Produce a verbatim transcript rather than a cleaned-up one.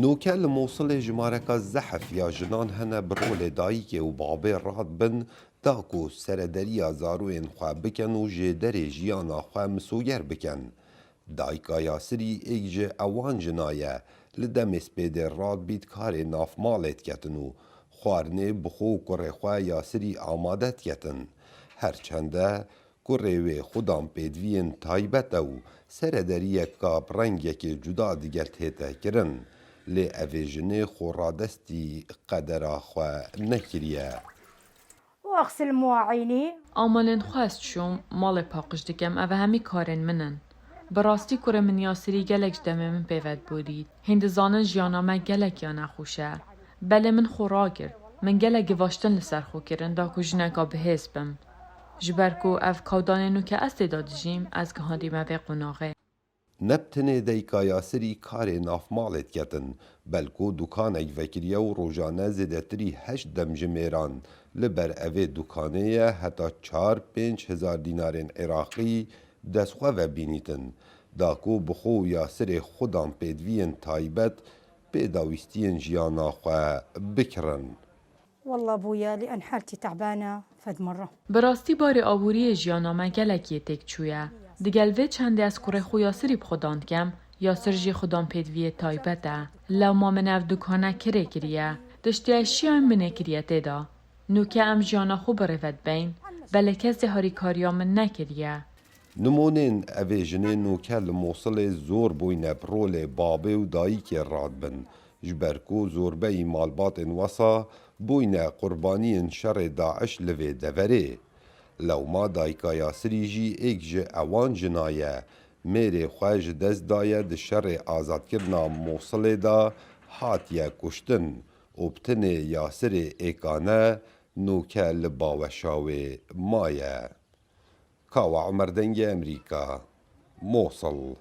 Noke li Mosilê jimareka zehf ya jinan hene bi rolê dayikê û babê radbin, da ku serederiya zaroyên xwe bikin û jêderê jiyana xwe misoger bikin. Dayika Yasirî êk ji ewan jina ye, li demê spêdê radbît karê nav malê diketin û xwarinê bi xwe û kurê xwe Yasirî amade diketin. Her çende kurê wê xudan pêdiviyên taybet e û serederiyeka bi rengekê cuda digel tête kirin, lê evê jinê xwe radestî qedera xwe nekiriye. وأغسل مواعيني. Amalên xwe ez çûm, malê paqij dikim, ev hemî karên min in. Bi rastî kurê min Yasirî gelek ji demê min pê ve diborît. Hîn dizanin jiyana me gelek ya nexweş e. Belê min xwe ragirt. Min gelek givaştin li ser xwe kirin da ku jineka bihêz bim. Ji ber ku ev kawdanê nû ke ez tê de dijîm, ez gihandîme vê qonaxê. Ne bi tenê dayika Yasirî karê nav malê diketin, belku dukanek vekiriye û rojane zêdetirî heşt demjimêran li ber evê dukanê ye heta çar pênc hezar dînarên Iraqî destxwe ve bînîtin, da ku bi xwe û Yasirê xudan pêdiviyên taybet pêdawîstiyên jiyana xwe bikirin. والله بويا لأن حالتي تعبانة فد مرة. Bi rastî barê aboriyê jiyana me gelek yê têk çûye. Digel vê çendê ez kurê xwe Yasirî bi xudan dikem, Yasir jî xudan pêdiviyê taybet e. Lewma min ev dukane kirê kiriye. Tiştê ez şiyayim min ê kiriye tê de. Nûke em jiyana xwe bi rê ve dibeyn. Belê kesê harîkariya min nekiriye. Nimonên evê jinê nûke li Mosilê zor bûyne bi rolê babê û dayikê radbin, ji ber ku zorbeyî malbatên wesa bûyne qurbaniyên şerê DAIŞ li vê deverê. Lewma dayika Yasirî jî êk ji ewan jina ye, mêrê xwe ji dest daye di şerê azadkirina Mosilê de hatiye kuştin û bi tenê Yasirê êkane nûke li baweşa wê maye. Kawa Omer Dengê Emerîka, Mosil.